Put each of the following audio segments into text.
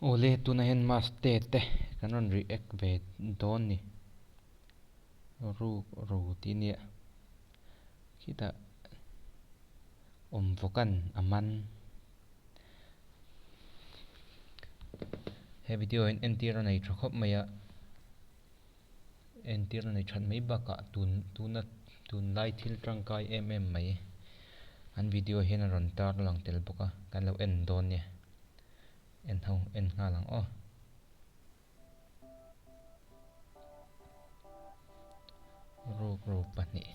Awle tunah hian maste te kan rawn react ve dawn ni ruk ru tih nia khitah awmvawkan a man he video hian entir a nei tha khawp mai a entir a nei that mai bakah tun tuna tunlai thil tangkai em em mai an video hian a rawn tar lang tel bawk a kan lo en dawn nia. En ho en nghal ang aw. Ruk ruk pahnih.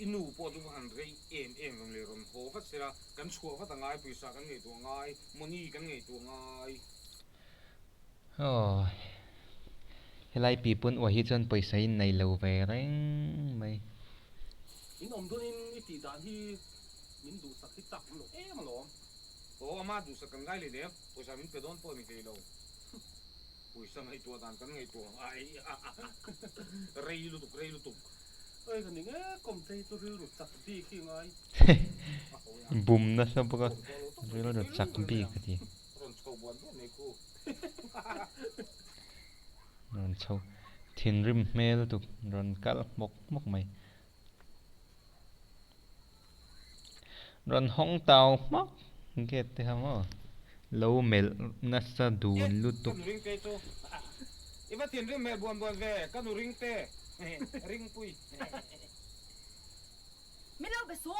I nu pawh chu va han rei em em rawn leh rawn haw vat sela, kan chhuah vat a ngai, pawisa kan ngaihtuah ngai, money kan ngaihtuah ngai. Aw helai pipawn uai hi chuan pawisa in nei lo ve reng mai. In awm dawnin i tih dan hi min duhsak hi chak awm lo em alawm. Aw ama duhsak kan ngai leh nem, pawisa min pe dawn pawh ni hlei lo. Pawisa ngaihtuah dan kan ngaihtuah ngai rei lutuk rei lutuk. Oi ka ning e, kawmte hi chu rilru chak bik hi ngai. Bum nasa bawk a, rilru chak bik a ti. Rawn chho buan buan mai khu. Rawn chho thinrim hmel tuk rawn kal hmawk hmawk mai. Rawn hawng tau hmak gate te kha maw lo melh nasa dun lutuk. Ka nu ring te chu i va thinrim hmel buan buan ve ka nu ring te ringpui. Min lo be su.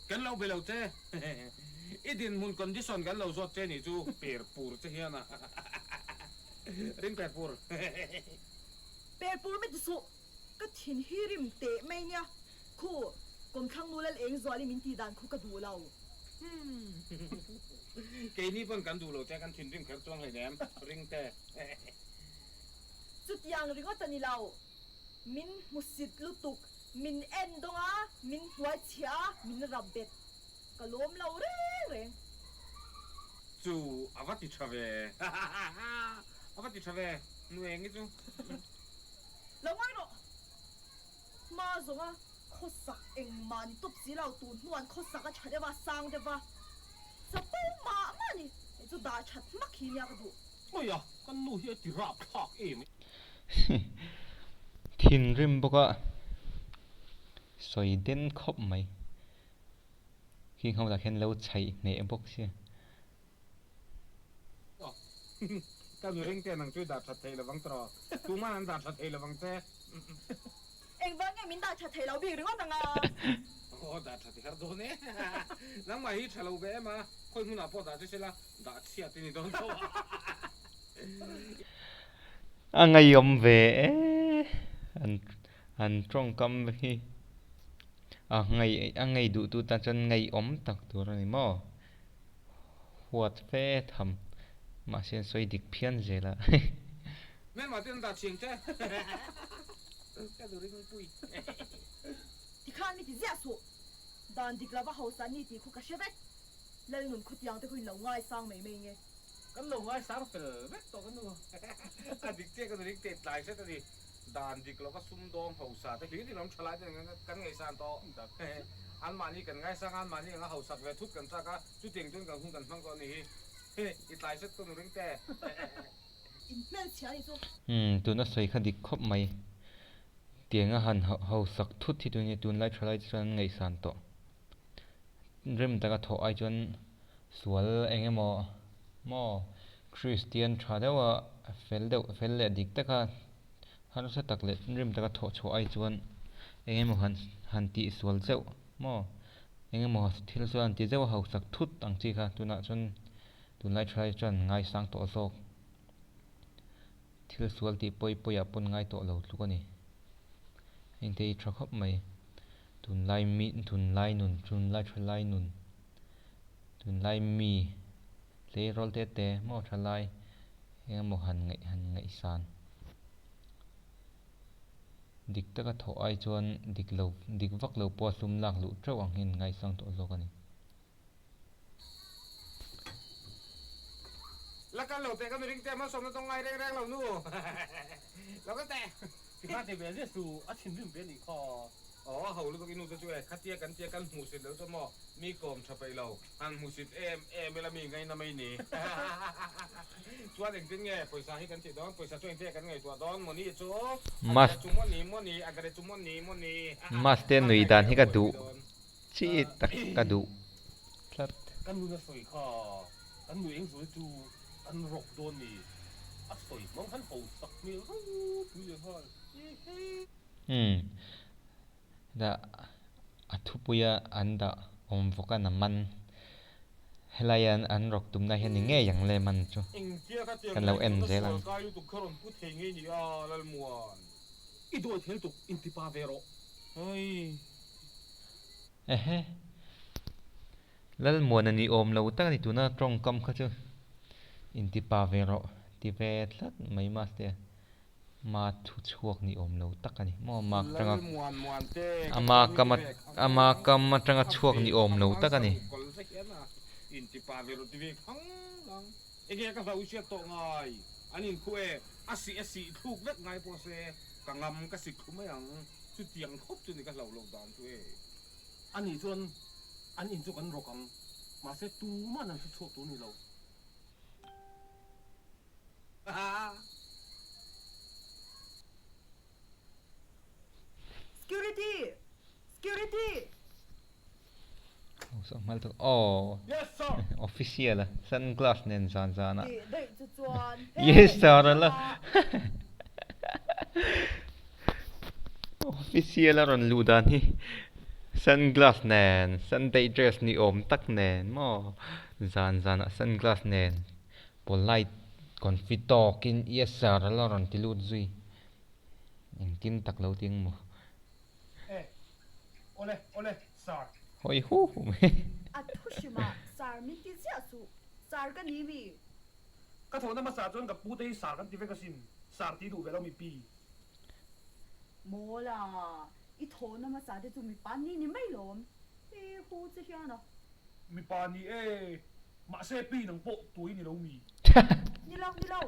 Kan lo be lo che. I dinhmun condition kan lo zawt che nih chu per pur che hian a ring per pur. Per pur mi ti suh. Ka thin hi rim teh mai nia. Khu, kawmthlang nu lal eng zual i min tih dan khu ka duh lo. Keini pawn kan duh lo che, kan thinrim kher chuang hleinem ring te. Chutiang ringawt a ni lo. Min hmusit lutuk, min en dawng a, min hnuai chhia a, min rap bet. Ka lawm lo reng reng. Chu a va ti tha ve. A va ti tha ve, nu eng hi chu. Lo ngai rawh. Hma zawnga khawsak engmah ni tawp si lo, tun hnuan khawsak a tha deuh a, sang deuh a, chapo mah mah ni. Hei chu dah that hmak hi nia ka duh. Awi a, kan nu hi a ti rap thlak em. Thinrim bawk a, sawi den khawp mai. Khi ho lah khian lo chhaih hneh bawk sia. Ka nu ring te nang chu i dah that thei lovang tawh. Tuman an dah tha thei lovang che. Engvang nge min dah tha thei lo bik ringawt ang a? Aw dah tha ti har dawn e. Nangmah hi tha lo ve em a, khawi hmunah pawh dah che sela dah chhiat i ni dawn tho a. A ngaihawm ve e, an an tawngkam hi a ngaih a ngaih duhtu tan chuan ngaihawm tak tur a ni maw? Huat fe tham mahse an sawi dik phian zel a. Hmelmah te an dah chhing che. Ka nu ring pui. Tikhan mi ti ziah suh. Dan dik lova hausa ni tih khu ka hre vek. Lalnun khutiang te khu in lo ngaisang mai mai nge. Kan lo ngaisang fel vek tawh ka nu. A dik chiah ka nu ring teh tlai hret a ni. Dan dik lova sumdawng hausa te hlir in awm tha lai te kan ngaihsan tawh. Anmahni kan ngaisang a, anmahni anga hausak ve thut kan chak a, chutiang chuan kan hun kan hmang tawh a ni hi. I tlai hret ka nu ring teh. In hmelchhia a nih chu. Umm tuna sawi kha dik khawp mai. Tianga han hausak thut hi tun hi tunlai tha lai te chuan an ngaihsan tawh. Rim taka thawh ai chuan sual eng emaw maw Kristian tha deuha fel deuh fel leh dik taka harsa tak leh rim taka thawh chhuah ai chuan eng emaw han han tih sual zeuh maw eng emaw thil chuan an ti zeuh a hausak thut ang chi kha tunah chuan tunlai thalai chuan ngaisang tawh zawk thil sual tih pawi pawiah pawn ngai tawh lo tluk a ni engte hi tha khawp mai. Tunlai mi tunlai nun tunlai thalai nun tunlai mi tleirawl te te maw thalai engemaw han ngaih han ngaihsan dik taka thawh ai chuan dik lo dik vak lo pawh a hlum lak luh teuh ang hian ngaisang tawh zawk a ni. La kal lo teh ka miring te malsawmna tawng ngai reng reng lo nu lo kal teh. Tikha ti ve zia su a thinrim ve a nih kha. Aw a ho lutuk i nu te chu e, khatia kan tia kan hmuhsit loh chu maw mi kawm tha peih lo, han hmuhsit em em ila mi ngaina mai ni. Chuan engtin nge pawisa hi kan tih dawn, pawisa chu engtin nge kan ngaihtuah dawn, Moni chu a Mas gare chu moni moni, a gare chu moni moni, Maste kha nui kha dan engtin hi nge ka kan duh buaipui dawn. chi tak ka duh tlat. Kan nuna sawi kha kan nu engzual chu kan rawk dawn ni, a sawi hmang han hausak hmel ropui leh nghal. Umm dah a thupuia an dah awm vawk a na man helai an an rawk tumna hian ni ngei ang le man chu Engtia ka tiang kan lo ngaih en tuna zel sual ang. kai lutuk kha rawn pu thei ngei ni a Lalmuan. I dawi thel tuk intipa ve rawh. Hei. Ehe. Lalmuana ni awm lo tak a ni tuna tawngkam kha chu intipa ve rawh ti ve tlat mai maste ma thu chhuak ni awm lo tak a ni maw mark atanga Lalmuan Muante ka ama tawng hi kam ti ve khang ama lang kam atanga a chhuak ve ni awm khang lo lang tak a ni. saruh kal zek hian a intipa ve rawh ti ve khang lang enge ka hlau hriat tawh ngai an inkhuh e a sih a sih thluk vek ngai pawh se ka ngam ka sik thlu mai ang chutiang khawp chu ni ka hlauh loh dan chu e. Ani chuan an in chu kan rawk ang, mahse tuman an hre chhuak tur ni lo. Security! Security! Aw Yes sir! Official a sunglass nen zan zan ah. Tih daih chu chuan he Yes sir a la Official a rawn luh dan hi sunglass nen Sunday dress ni awm tak nen maw zan zan ah sunglass nen polite confi tawk in yes sir a la rawn ti lut zui engtin tak lo ti ang maw. E, awle, awle, sir. Hawi hu hu mai. A thu hrimah sir min ti ziah suh, sir ka ni mi. Ka thawhna hmasa chuan ka pute hi sir kan ti vek asin, sir ti duh ve lo mi pi. Mawla, i thawhna hmasa te chu mipa ni ni mai lawm, i hu che hian a. Mipa ni e, mahse pi nang pawh tuai ni lo mi. Ni lo, ni lo,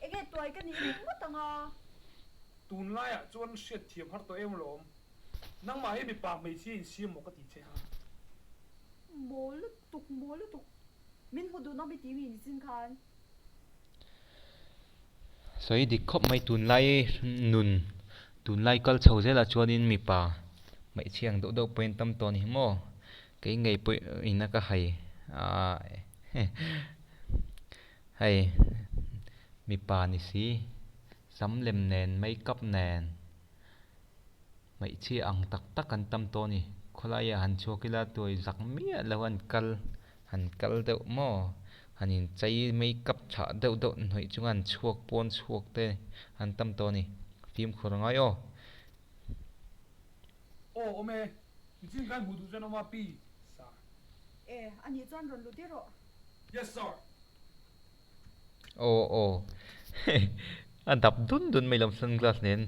enge tuai ka nih ringawt ang a. Tunlaiah chuan hriatthiam har tawh em lawm. Nangmah hi mipa hmeichhia insiam maw ka ti che a. Maw lutuk, maw lutuk. Min hmu duh nawm i ti mi ni chin khan. Sawi dik khawp mai tunlai nun, tunlai kal chho zelah chuanin mipa hmeichhia ang deuh deuh pawhin tam tawh a ni maw? Kei ngei pawh ina ka hai ah hei mipa ni si. Sam lem nen, make up nen, hmeichhia ang tak tak an tam tawh a ni. Khawlaiah han chhuak ila tuai zak miah lo an kal, han kal deuh maw? Han inchei make up chhah deuh deuh hnawih chunga an chhuak pawn chhuak te an tam tawh a ni. Fimkhur a ngai aw. Aw awm e, nichin khan hmuh duh chuan awm a pi, sir. E, anih chuan rawn lut tir rawh. Yes sir. Aw aw a dap dun dun mai lo sunglass nen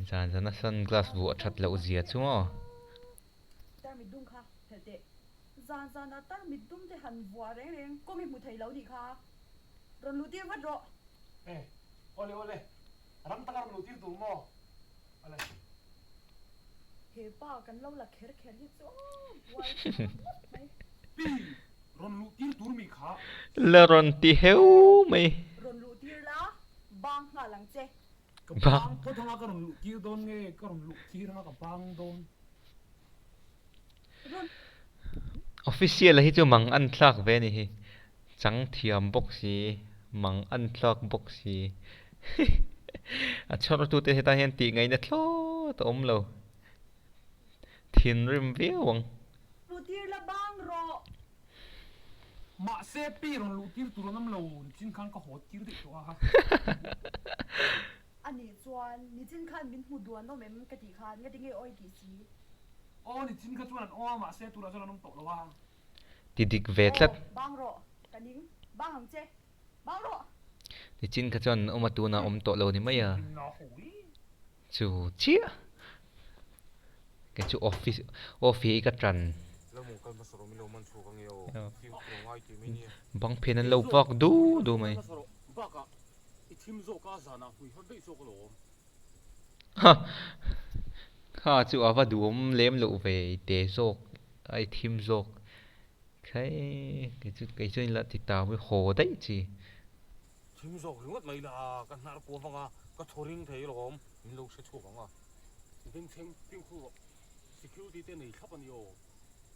zan zana sunglass vuah that loh zia chu maw. Tarmit dum kha phelh teh. Zan zana tarmit dum te han vuah reng reng kawng i hmu thei lo nih kha. Rawn luh tir vat rawh. E awle awle ram taka rawn luh tir tur maw awle. He pa kan lo la kher kher hi chu aw buai thlak ngawt mai. Pi Rawn luh tir tur mi kha. La rawn ti heu mai. Rawn luh tir la, bang nghal ang che. Ka bang phawt anga ka rawn luh tir dawn nge ka rawn luh tir anga ka bang dawn. Rawn. Official a hi chu mang an thlak ve a ni hi. Chang thiam bawk si, mang an thlak bawk si. A chhawrtute hetah hian tih ngaihna thlawt a awm lo. Thinrim viau ang. Luh tir la bang rawh. Mahse pi rawn luh tir tur an awm lo, nichin khan ka haw tir daih tawh a. A nih chuan nichin khan min hmu duan awm em ka tih khan nga tinge awi tih si. Aw nichin kha chuan an awm a mahse turah chuan an awm tawh lo a. Ti dik ve tlat. Aw bang rawh ka ning bang ang che bang rawh. Nichin kha chuan an awm a tunah awm tawh lo ni mai a. Chu chiah kei chu office office hi ka tan bang phen an lo vak du du mai ha Kha chu a va duhawm lem loh ve i te zawk a i thim zawk khai kei chu kei chuan ila ti tau hi haw daih chi. Thim zawk ringawt mai la ka hnar kuah vang a ka thaw ring thei alawm min lo hre chhuak ang a. Bengchheng fimkhur rawh security te nei thlap a ni aw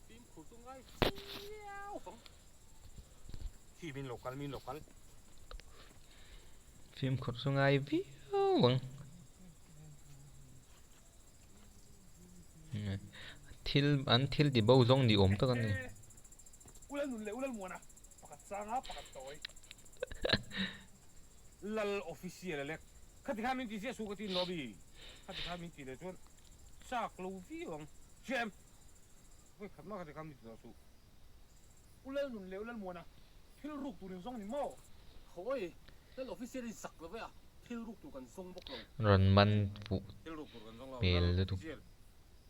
fimkhur chu ngai viau vang. Khi min lo kal min lo kal. Fimkhur chu ngai viau ang. Thil an thil ti bo zawng ni awm tak an ni. Ulal nun leh ulal muana pakhat sanga pakhat tawi. Lal official a lek. Khati khan min ti ziah su ka ti lobby. Khati khan min ti leh chuan chak lo viau ang. Hriam. Vawi khat mah khati khan min ti tawh suh. Ulal nun leh ulal muana thil ruk tur in zawng ni maw? Khawi, lal official in sak lo ve a, thil ruk tur kan zawng bawk lo. Rawn man fuh Thil ruk tur kan zawng lo, hmel lal lutuk. official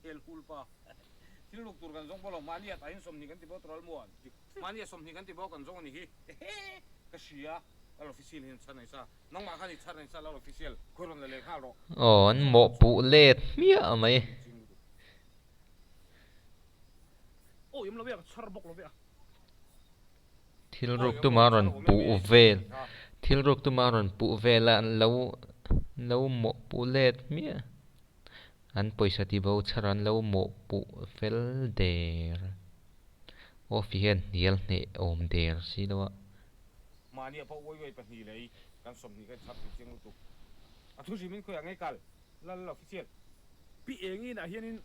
hel hul pa. Thil ruk tur kan zawng bawk lo, mahni a tahin 20 kan ti bawk rawlh muan. Mahni a 20 kan ti bawk kan zawng a ni hi. Ehe! Ka hria, lal official hian chhan aisa. Nangmah khan i chhan aisa lal official, khawi rawn la leh nghal rawh. Aw, an mawhpuh let hmiah mai. Aw em lo ve a, ka chhar bawk lo ve a. Thil ruk tuma rawn puh vel, thil ruk tuma rawn puh vel a, an lo lo mawhpuh let hmiah. An pawisa ti bo chhar an lo mawhpuh fel der. Offi hian hnial hneh awm der si lo a. Mahni a pawh uai uai pahnih lei kan 20 ka chhar tih chiang lutuk. A thu hrim in khawiah ngei kal lal official. Pi Engin ah hianin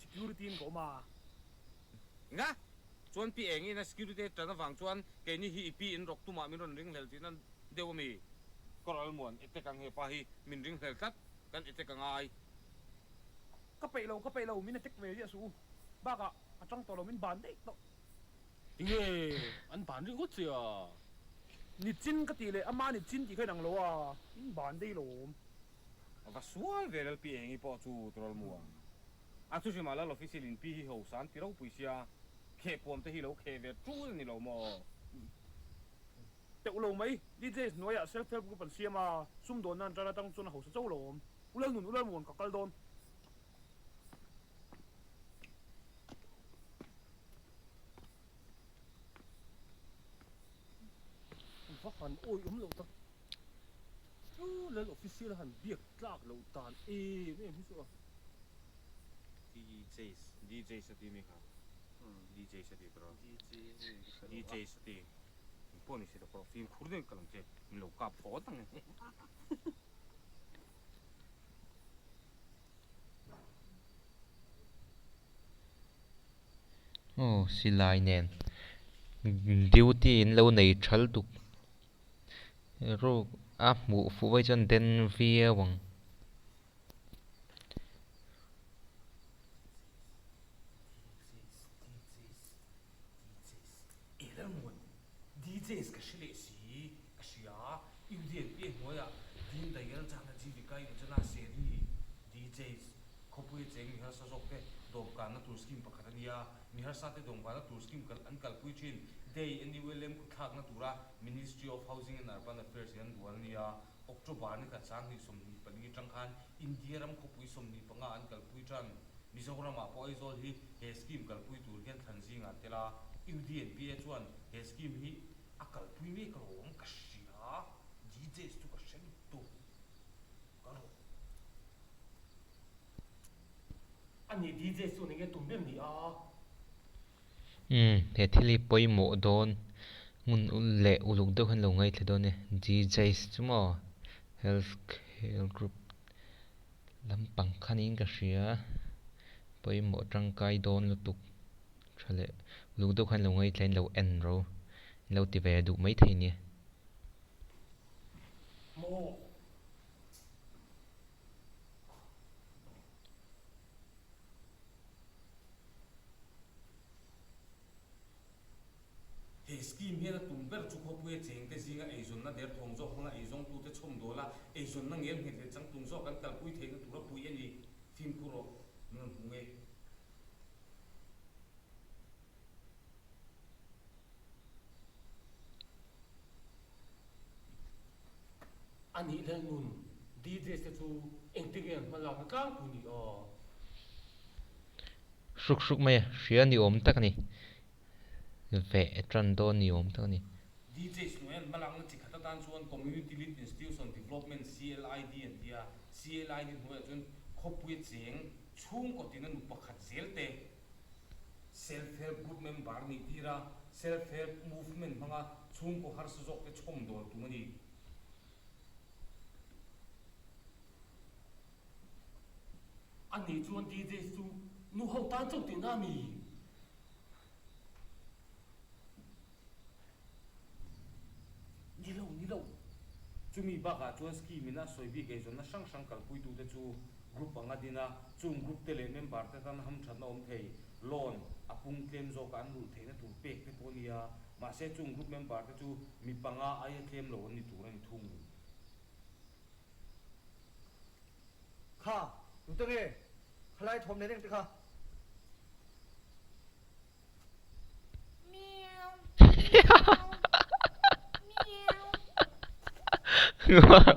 security in ka awm a. Nga chuan Pi Engin a security tan avang chuan keini hi i pi in rawk tumah min rawn ringhlel tihna deuh a mi? Ka ral muan etek ang hepa hi min ringhlel tlat kan etek a ngai. Ka peih lo, ka peih lo, min etek ve ziah suh u. Bakah a tang tawh lo, min ban daih tawh. Tinge an ban ringawt che a? Nichin ka tih leh ama nichin tih kha inang lo a, min ban daih lo awm. A va sual ve lal Pi Engi pawh chu Troll muang. A thuhrimah lal official in pi hi hosa an ti ropui sia, kheh puam te hi lo kheh ve tul a ni lo maw? Teuh lo mai, DJs hnuaiah self help group an siam a, sumdawnna an tan atang chuan a hosa cho lo awm. U Lalnun, U Lalmuan ka kal dawn. Va han awih awm loh tak. Chu lal official han biak tlak loh dan em em hi chu a. DJs, DJs a ti mi kha. DJs a ti tawh. DJs a ti. Engpawh ni se ta pawh fimkhur deuhin kal ang che. Min lo kap phawt ang e. Aw silai nen duty in lo nei thal tuk. Ruk a hmuh fuh vai chuan den viau ang. DJs ka hre leh si, ka hria. UDNP hnuaiah Deen Dayal Jana Jeevika Yojana Seri DJs khawpuia cheng mi harsa zawk te dawmkanna tur scheme pakhat a nia. Mi harsa te dawmkanna tur scheme kal an kalpui thin. Day NULM khawthlakna tura Ministry of Housing and Urban Affairs in an duan a nia. October ni khat 2024 atang khan India ram khawpui 25 an kalpui tan. Mizoramah pawh Aizawl hi he scheme kalpui tur hian thlan zingah an tel a, UDNPA chuan he scheme hi a kalpui mek alawm ka hria, DJs chu ka hre lutuk ka rawh. A nih DJs chu eng nge tum ber ni a? Umm he thil hi pawimawh dawn ngun leh uluk deuh hian lo ngaithla dawn e DJs chu maw health care group lampang kha niin ka hria pawimawh tangkai dawn lutuk tha leh uluk deuh khan lo ngaithla in lo en ro in lo ti ve duh maithei nia. Maw. He scheme hian a tum ber chu khawpuia chengte zinga eizawnna derthawng zawk hmanga eizawngtute chhawmdawl a, eizawnna ngel nghet leh changtlung zawk an kalpui theihna tura pui a ni. Fimkhur rawh, min rawn hmu nge? A nih leh nun, DJs te chu engtin nge an hmalakna tlangpui ni aw? hruk hruk mai a, hria ni awm tak a ni. Veh tan dawn ni awm tak a ni. DJs hnuaiah an hmalakna chi khat atan chuan Community Lead Institution Development, CLID, an ti a. CLID hnuaiah chuan khawpuia cheng chhungkaw tina nu pakhat zel te Self Help Group member nih tir a, Self Help Movement hmanga chhungkaw harsa zawk te chhawm dawn tum a ni. A nih chuan DJs chu nu ho tan chauh tihna a mi? Ni lo, ni lo. Chumi bakah chuan scheme in a sawi bik eizawnna hrang hrang kalpuitute chu group anga din a, chung group te leh member te tan hamthatna awm thei, loan a pung tlem zawka an rulh theihna tur pek te pawh a nia, mahse chung group member te chu mi panga aia tlem lo an ni tur a ni thung. Kha, tute nge khalai thawm nei reng te kha?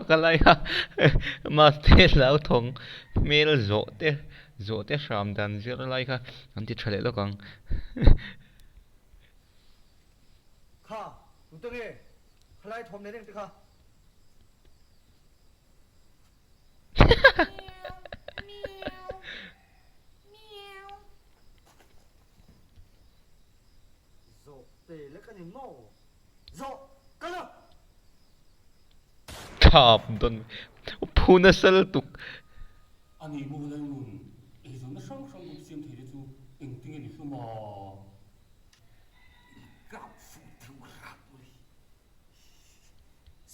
Ka lai a mahse hlauthawng hmel zawh te zawh te hram dan zir lai kha an ti tha leh lawk ang. Kha, tute nge khalai thawm nei reng te kha? Zawh te lek a ni maw? Zawh ka la! Thap dawn phu nasa lutuk. A ni maw Lalnun, eizawnna hrang hrang group siam thei te chu engtinge ni hlawm a? Kap fuh deuh rap mawle.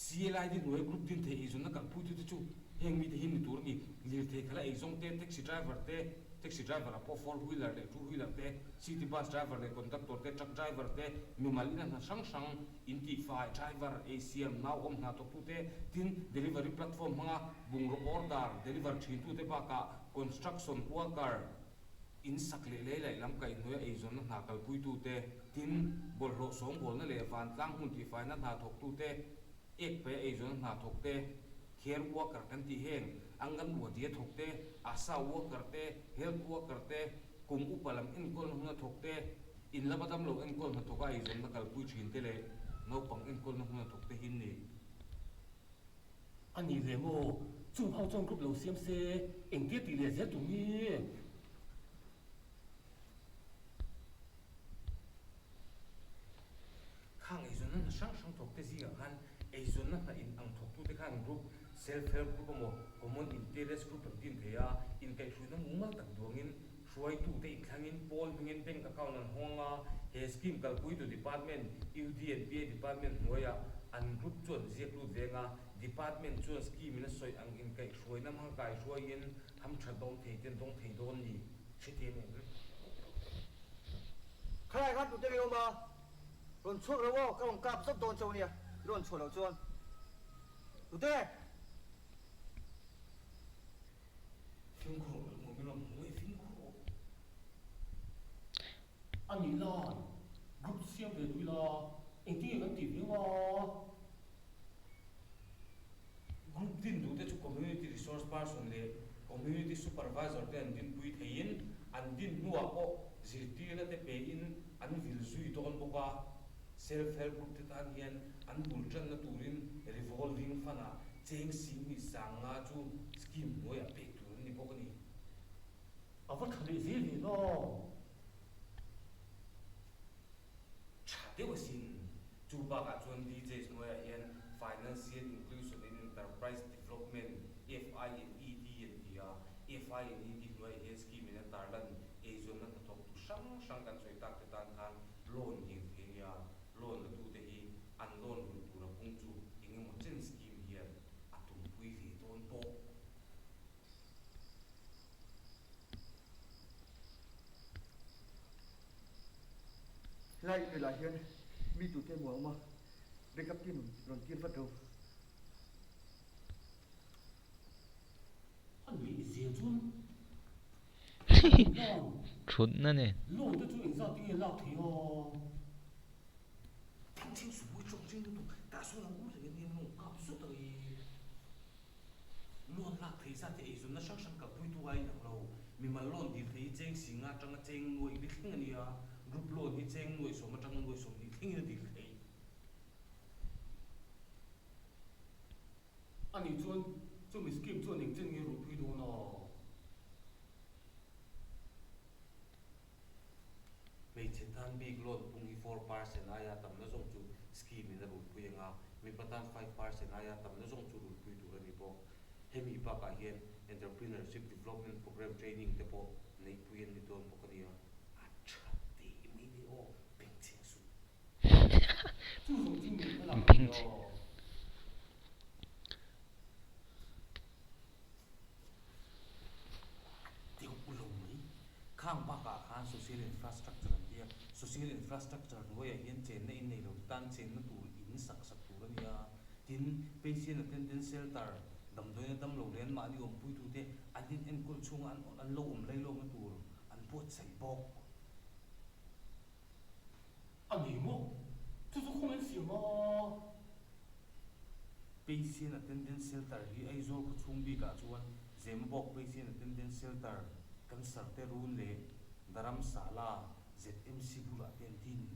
CLID hnuai group din thei eizawnna kalpuitute chu heng mite hi ni tur a ni. Lirthei khala eizawng te, taxi driver te, taxi driver ah pawh four wheeler leh two wheeler te, city bus driver leh conductor te, truck driver te, mimal ina hna hrang hrang, intihfai driver, eisiam, nauawm hna thawktute, tin delivery platform hmanga bungraw order deliver thintute bakah construction worker, In sak leh lei laih lam kaihhnuaia eizawnna hna kalpuitute, tin, bawlhhlawh sawngbawlna leh vantlang hmun tihfaina hna thawktute, ek paia eizawnna hna thawkte, care worker kan tih heng, anganwadi-a thawkte, ASHA worker te, health worker te, kum upa lam enkawlna hmuna thawkte, in lama damlo enkawl hna thawka eizawnna kalpui thinte leh naupang enkawlna hmuna thawkte hi an ni. A ni ve maw? Chung ho chuan group lo siam se engtia tih leh zel tur nge? Khang eizawnna hna hrang hrang thawkte zingah khan eizawnna hna in ang thawktute khan group, self help group emaw common interest group an din thei a, inkaihhruaina mumal tak duangin hruaitute inthlangin pawl hmingin bank account an hawng a, he scheme kalpuitu department UDNPA department hnuaiah an group chu an ziak lut veng a, department chuan scheme in a sawi ang inkaihhruaina hmang kaihruaiin hamthat dawng thei ten dawng thei dawn ni hrethiam em? Khalai khan tute nge awm a? Rawn chhuak lo aw, ka rawn kap zawk dawn chauh ania, i rawn chhuah loh chuan. Tute! Fimkhur rawh hmuh min rawn hmu e fimkhur rawh. A nih lan group siam ve duh ila engtin nge kan tih viau a? Group din duh te chu Community Resource Person leh Community Supervisor te an dinpui theiin an din hnuah pawh zirtirna te pein an vil zui dawn bawk a. Self Help Group te tan hian an bul tanna turin Revolving Fund-ah Cheng Singni Sanga chu scheme hnuaiah pek tur an ni bawk a ni. A va tha leh zel ve law. Tha deuh asin. Chu bakah chuan DJs hnuaiah hian Financial Inclusion and Enterprise Development, FINED, an ti a. FINED hnuaiah hian scheme in a tarlan eizawnna hnathawktu hrang hrang kan sawi tak te tan khan loan dil thei a nia. Loan la tute hi an loan rulh tura pung chu eng emaw chen scheme hian a tumpui ve dawn bawk. Helai email ah hian mi tute emaw a awm a, backup team rawn tir vat ro. A leh zel chuan Thutna nen. Loan te chu engzat tinge lak thei a? Loan lak thei zat hi eizawnna hrang hrang kalpuitu a inang lo. Mimal loan dil thei hi cheng singa atanga cheng nuaih li thleng a ni a, group loan hi cheng nuaih sawm atanga nuaih sawmhnih thlengin a dil thei. A nih chuan chumi scheme chuan engchen nge rulpui dawn a? Hmeichhe tan bik loan pung hi 4% aia tamna zawng chu scheme in a rulpui ang a, mipa tan 5% aia tamna zawng chu rulpui tur a ni bawk. Hemi bakah hian Entrepreneurship Development Programme training te pawh neihpui an ni dawn bawk a nia. A tha teh mai ni aw, bengchheng suh. Chu zawng chu mi hmalak a ni aw. Deuh lo mai. Khang bakah khan Social Infrastructure an tia, Social Infrastructure hnuaiah hian chenna in nei lo te tan chenna tur in sak sak tur a nia. Tin, Patient Attendance Shelter, damdawiina damlo leh anmahni awmpuitute an in enkawl chhunga an an lo awm lailawkna tur an buatsaih bawk. A ni maw? Chu chu khawngaih in siam a. Patient Attendance Shelter hi Aizawl khaw chhung bikah chuan Zemabawk Patient Attendance Shelter, Cancer te run leh Dharamsala ZMC bulah te an din.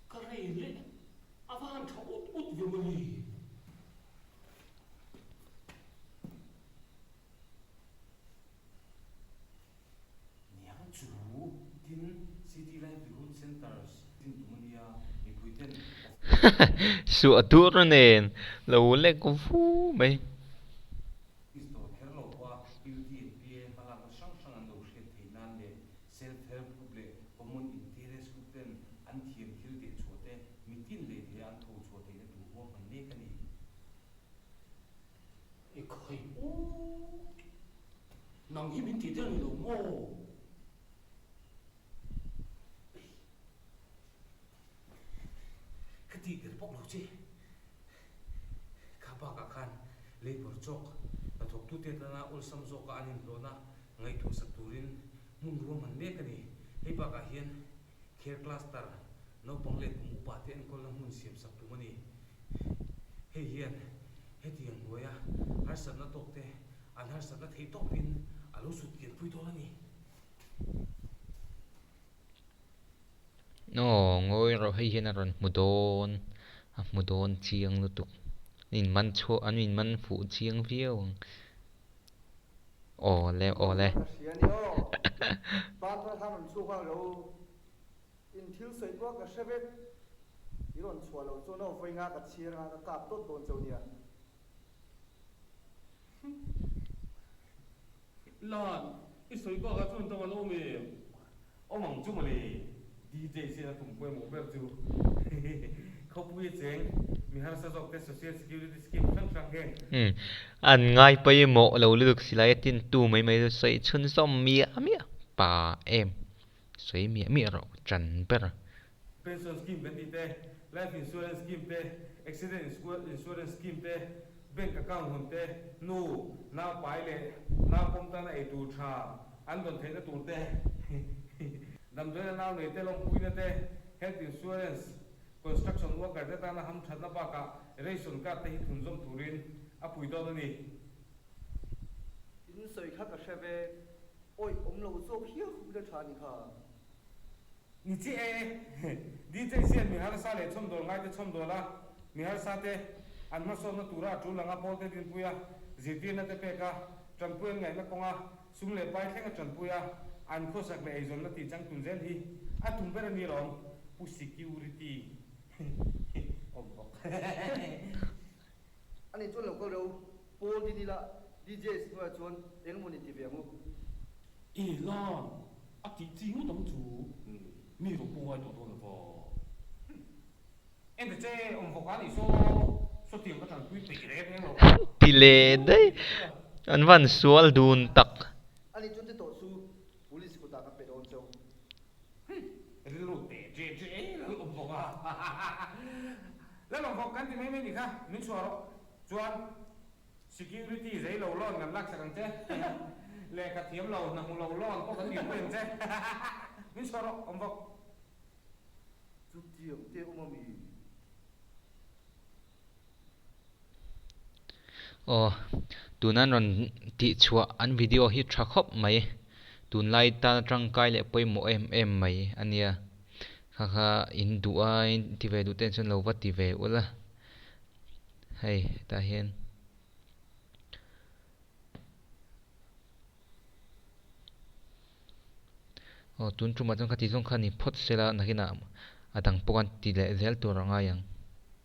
Ka rei leh a va han tha ut ut ve mawni. Niang chu tin City Livelihood Centres din tum a nia, mipui ten Suah tur nen lo lek vu mai. Office dawr kher lo pawha UT and PA hmalakna hrang hrang an lo hriat theih nan leh Self Help Group leh Common Interest Group ten an thiam thil teh chhuah te mitin lei theia an tho chhuah theihna tur ruahman mek a ni. I khawi aw, nang hi min tih der ni lo maw? Ka tih der bawk lo che. Kha bakah khan labour chawk hnathawktute tana awlsam zawka an inhlawhna ngaihtuah sak turin hmun ruahman mek a ni. Hei bakah hian Care Cluster naupang leh kum upa te enkawlna hmun siam sak tum a ni. Hei hian hetiang hnuaia harsatna tawk te an harsatna theih tawpin a lo sut kianpui dawn a ni. Aw, ngawi rawh hei hian a rawn hmu dawn, a hmu dawn chiang lutuk. An in man chhuah, an in man fuh chiang viau ang. Aw le, aw le. Ka hria ni aw. Banthar khan rawn chhuak ang lo. In thil sawi pawh ka hre vek. I rawn chhuah loh chuan aw vawi nga ka chhir anga ka kap dawt dawn chauh nia. Lan, i sawi bakah chuan dang an awm em? Awm ang chu mawle, DJ sian a tum pawimawh ber chu khawpui a cheng mi harsa zawk te Social Security Scheme hrang hrang heng. Umm, an ngai pawimawh lo lutuk silai a tintu mai mai chu sawi chhunzawm miah miah pa em, sawi miah miah rawh ṭan ber. Pension scheme kan tih te, Life Insurance Scheme te, Accident Insurance Scheme te, Bank account hawn te, nu, nau pai leh nau pawm tana ei tur tha an dawn theihna tur te, damdawiina nau nei te lawmpuina te, Health Insurance, Construction worker te tana hamthatna bakah Ration card te hi thunzawm turin a pui dawn a ni. In sawi kha ka hre ve, awih awm lo zawk hial khawp ila tha ni kha. Ni chiah e, DJ sian mi harsa leh chhawmdawl ngaite chhawmdawl a, mi harsa te an hmasawnna tura a tul anga pawlte dinpui a, zirtirna te pek a, tanpui an ngaihna kawnga sum leh pai thleng a tanpui a, an khawsak leh eizawnna tih changtun zel hi a tum ber a ni lawm, Pu Security awm bawk. Ani chuan lo kal reuh u, Paul din ila DJ hnuaiah chuan eng emaw ni ti ve ang u. I lan a tih chi ngawt ang chu, mi rawn pawh ngai tawh dawn lova. Ente che awm vawk a nih saw saw tiang ka tanpui peih reng reng lo. Ti leh daih, an van sual dun tak. Ani chuan ti tawh chu Police kutah ka pe dawn cheu. Rilru teh je je lal awm bawk a. Lal awm bawk kan ti mai mai ni kha, min chhuah rawh. Chuan security zei lo loan kan laksak ang che. Lehkha thiam lo, hna hmu lo loan pawh kan dil pui ang che. Min chhuah rawh awm bawk. Chutiang te awm a mi? Aw, tuna an rawn tihchhuah an video hi tha khawp mai. Tunlai tana tangkai leh pawimawh em em mai a nia. Kha kha in duh a, in ti ve duh te chuan lo va ti ve ula. Hei hetah hian. Aw, tun tumah chuan khati zawng kha ni phawt sela nakinah a dang pawh an ti leh zel tur a ngai ang.